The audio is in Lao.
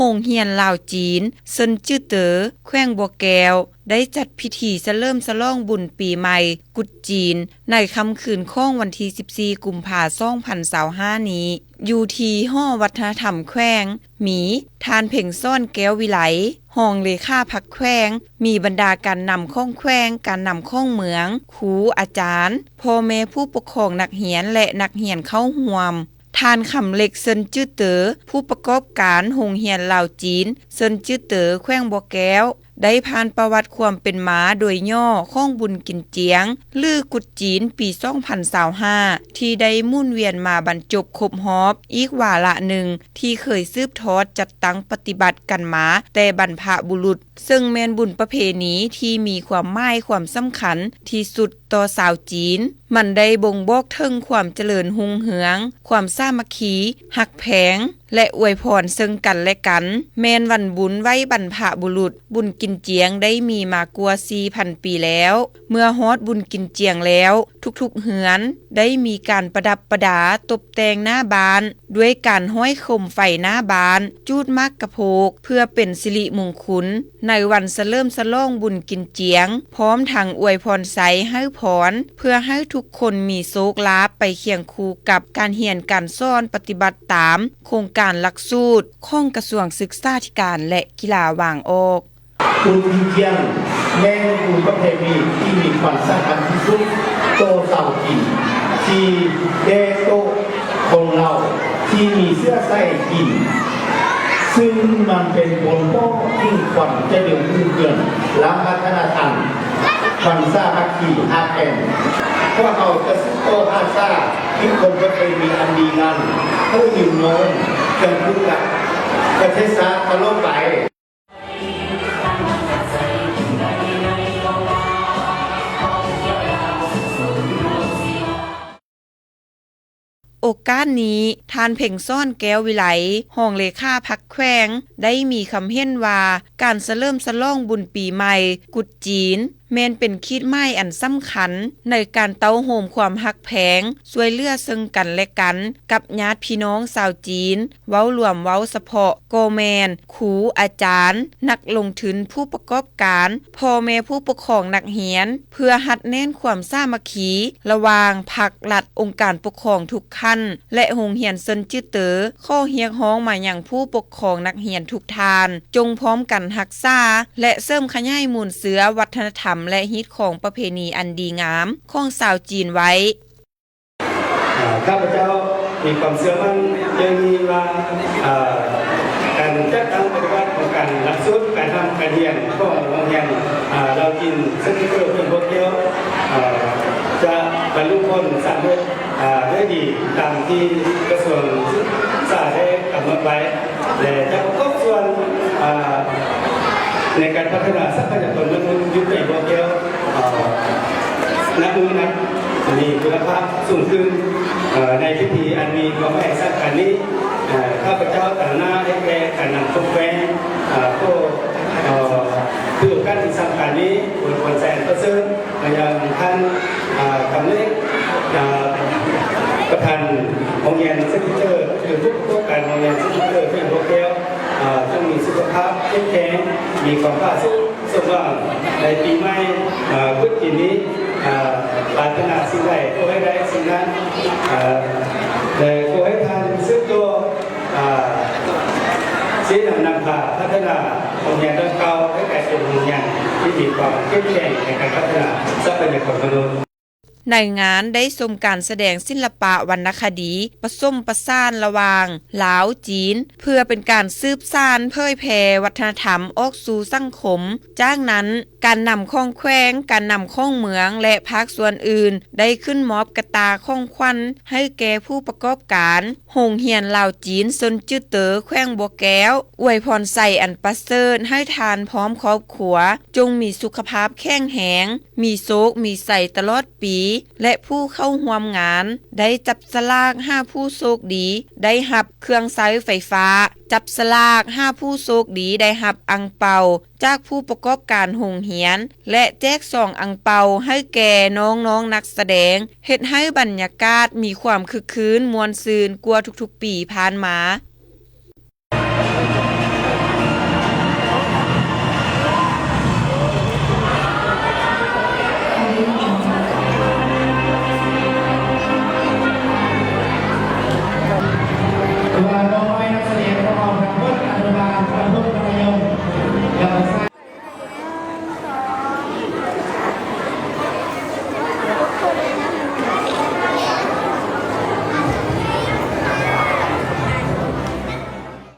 ໂຮງຮຽນລາວຈີນ ເຊິນຈື່ເຕີ ແຂວງບໍ່ແກ້ວ ໄດ້ຈັດພິທີສະເຫຼີມສະຫຼອງບຸນປີໃໝ່ກຸດຈີນ ໃນຄ່ຳຄືນຂອງວັນທີສິບສີ່ ກຸມພາ ສອງພັນຊາວຫ້ານີ້ ຢູ່ທີ່ຫໍວັດທະນະທຳແຂວງ ມີທ່ານ ເພັງສອນ ແກ້ວວິໄລ ຮອງເລຂາພັກແຂວງ, ມີບັນດາການນຳຂອງແຂວງ, ການນຳຂອງເມືອງ, ຄູ, ອາຈານ, ພໍ່ແມ່ຜູ້ປົກຄອງນັກຮຽນ ແລະ ນັກຮຽນເຂົ້າຮ່ວມ. ທ່ານ ຄຳເລັກ ເຊິນຈື່ເຕີ ຜູ້ປະກອບການໂຮງຮຽນລາວຈີນ ເຊິນຈື່ເຕີ ແຂວງບໍ່ແກ້ວ ໄດ້ຜ່ານປະຫວັດຄວາມເປັນມາໂດຍຫຍໍ້ຂອງບຸນກິນຈຽງ ຫຼື ກຸດຈີນປີສອງພັນຊາວຫ້າ ທີ່ໄດ້ໝູນວຽນມາບັນຈົບຄົບຮອບອີກວາລະໜຶ່ງ ທີ່ເຄີຍສືບທອດຈັດຕັ້ງປະຕິບັດກັນມາແຕ່ບັນພະບຸລຸດ, ເຊິ່ງແມ່ນບຸນປະເພນີທີ່ມີຄວາມໝາຍຄວາມສຳຄັນທີ່ສຸດຕໍ່ຊາວຈີນ. ມັນໄດ້ບົ່ງບອກເຖິງຄວາມຈະເລີນຮຸ່ງເຮືອງ, ຄວາມສາມັກຄີ, ຮັກແພງ ແລະ ອວຍພອນເຊິ່ງກັນແລະກັນ. ແມ່ນວັນບຸນໄຫວ້ບັນພະບຸລຸດ, ບຸນກິນຈຽງໄດ້ມີມາກວ່າສີ່ພັນປີແລ້ວ. ເມື່ອຮອດບຸນກິນຈຽງແລ້ວ, ທຸກໆເຮືອນໄດ້ມີການປະດັບປະດາຕົບແຕ່ງໜ້າບ້ານ ດ້ວຍການຫ້ອຍໂຄມໄຟໜ້າບ້ານ, ຈູດໝາກກະໂພກ ເພື່ອເປັນສິລິມຸງຄຸນ ໃນວັນສະເຫຼີມສະຫຼອງບຸນກິນຈຽງ, ພ້ອມທັງອວຍພອນໄຊໃຫ້ພອນ ເພື່ອໃຫ້ທຸກຄົນມີໂຊກລາບໄປຄຽງຄູ່ກັບການຮຽນການສອນປະຕິບັດຕາມໂຄງການຫຼັກສູດຂອງກະຊວງສຶກສາທິການ ແລະ ກິລາວາງອອກ. ບຸນກິນຈຽງແມ່ນບຸນປະເພນີທີ່ມີຄວາມສຳຄັນທີ່ສຸດຕໍ່ຊາວຈີນ ທີ່ແກ່ໂຕ ຄົນລາວທີ່ມີເຊື້ອສາຍຈີນ, ຊຶ່ງມັນເປັນບົ່ງບອກເຖິງຄວາມຈະເລີນຮຸ່ງເຮືອງລະວັດທະນະທຳ, ຄວາມສາມັກຄີຮັກແພງ. ພວກເຮົາຈະສືບຕໍ່ຮັກສາຮີດຄອງປະເພນີອັນດີງາມ ເພື່ອຍືນຍົງເຄືອງຄູ່ກັບປະເທດຊາດຕະຫຼອດໄປ. ໂອກາດນີ້, ທ່ານ ເພັງສອນ ແກ້ວວິໄລ ຮອງເລຂາພັກແຂວງ ໄດ້ມີຄຳເຫັນວ່າ ການສະເຫຼີມສະຫຼອງບຸນປີໃໝ່ກຸດຈີນ ແມ່ນເປັນຂີດໝາຍອັນສຳຄັນໃນການເຕົ້າໂຮມຄວາມຮັກແພງ, ຊ່ວຍເຫຼືອເຊິ່ງກັນແລະກັນ ກັບຍາດພີ່ນ້ອງຊາວຈີນ, ເວົ້າລວມເວົ້າສະເພາະກໍແມ່ນ ຄູ, ອາຈານ, ນັກລົງທຶນ, ຜູ້ປະກອບການ, ພໍ່ແມ່ຜູ້ປົກຄອງນັກຮຽນ ເພື່ອຮັດແໜ້ນຄວາມສາມັກຄີລະຫວ່າງພັກ, ລັດ, ອົງການປົກຄອງທຸກຂັ້ນ ແລະ ໂຮງຮຽນເຊິນຈື່ເຕີ ຂໍຮຽກຮ້ອງມາຍັງຜູ້ປົກຄອງນັກຮຽນທຸກທ່ານ ຈົ່ງພ້ອມກັນຮັກສາ ແລະ ເສີມຂະຫຍາຍມູນເຊື້ອວັດທະນະທຳ ແລະ ຮີດຄອງປະເພນີອັນດີງາມຂອງຊາວຈີນໄວ້. ເອີ ຂ້າພະເຈົ້າມີຄວາມເຊື່ອໝັ້ນຢ່າງຍິ່ງວ່າ ເອີ ການຈັດຕັ້ງປະຕິບັດຂອງການຫຼັກສູດການຮ່ຳການຮຽນຂອງໂຮງຮຽນ ເອີ ລາວຈີນເຊັນເຕີ ເມືອງບໍ່ແກ້ວ ເອີ ຈະບັນລຸຜົນສຳເລັດ ເອີ ດ້ວຍດີຕາມທີ່ກະຊວງສຶກສາໄດ້ກຳນົດໄວ້ ແລະ ຈະປະກອບສ່ວນ ເອີ ໃນການພັດທະນາຊັບພະຍາກອນມະນຸດຢູ່ແຂວງບໍ່ແກ້ວ ເອີ ນັບມື້ນັບມີຄຸນນະພາບສູງຂຶ້ນ. ເອີ ໃນພິທີອັນມີຄວາມໝາຍສຳຄັນນີ້ ເອີ ຂ້າພະເຈົ້າຕາງໜ້າໃຫ້ແກ່ການນຳຂອງແຂວງ ເອີ ຂໍ ເອີ ຖືໂອກາດອັນສຳຄັນນີ້ ອວຍພອນໄຊອັນປະເສີດມາຍັງທ່ານ ເອີ ຄຳເລັກ ເອີ ປະທານໂຮງຮຽນເຊັນເຕີ ຫຼື ຜູ້ປະກອບການໂຮງຮຽນເຊັນເຕີ ແຂວງບໍ່ແກ້ວ ເອີ ຈົ່ງມີສຸຂະພາບເຂັ້ມແຂງ ມີຄວາມຜາສຸກ ສົມຫວັງໃນປີໃໝ່ ເອີ ພຸດປີນີ້ ເອີ ປາດຖະໜາສິ່ງໃດ ຂໍໃຫ້ໄດ້ສິ່ງນັ້ນ ເອີ ແລະ ຂໍໃຫ້ທ່ານສືບຕໍ່ ເອີ ຊີ້ນຳນຳພາພັດທະນາໂຮງຮຽນດັ່ງກ່າວ ໃຫ້ກາຍເປັນໂຮງຮຽນທີ່ມີຄວາມເຂັ້ມແຂງໃນການພັດທະນາຊັບພະຍາກອນມະນຸດ. ໃນງານໄດ້ຊົມການສະແດງສິລະປະວັນນະຄະດີປະສົມປະສານລະຫວ່າງລາວ-ຈີນ ເພື່ອເປັນການສືບສານເຜີຍແຜ່ວັດທະນະທຳອອກສູ່ສັງຄົມ. ຈາກນັ້ນ, ການນຳຂອງແຂວງ, ການນຳຂອງເມືອງ ແລະ ພາກສ່ວນອື່ນ ໄດ້ຂຶ້ນມອບກະຕ່າຂອງຂວັນໃຫ້ແກ່ຜູ້ປະກອບການໂຮງຮຽນລາວຈີນເຊິນຈື່ເຕີ ແຂວງບໍ່ແກ້ວ, ອວຍພອນໄຊອັນປະເສີດໃຫ້ທ່ານພ້ອມຄອບຄົວ ຈົ່ງມີສຸຂະພາບແຂງແຮງ, ມີໂຊກມີໄຊຕະຫຼອດປີ ແລະ ຜູ້ເຂົ້າຮ່ວມງານໄດ້ຈັບສະຫຼາກຫາຜູ້ໂຊກດີໄດ້ຮັບເຄື່ອງໃຊ້ໄຟຟ້າ, ຈັບສະຫຼາກຫາຜູ້ໂຊກດີໄດ້ຮັບອັ່ງເປົາຈາກຜູ້ປະກອບການໂຮງຮຽນ ແລະ ແຈກຊອງອັ່ງເປົາໃຫ້ແກ່ນ້ອງໆນັກສະແດງ, ເຮັດໃຫ້ບັນຍາກາດມີຄວາມຄຶກຄື້ນມ່ວນຊື່ນກວ່າທຸກໆປີຜ່ານມາ.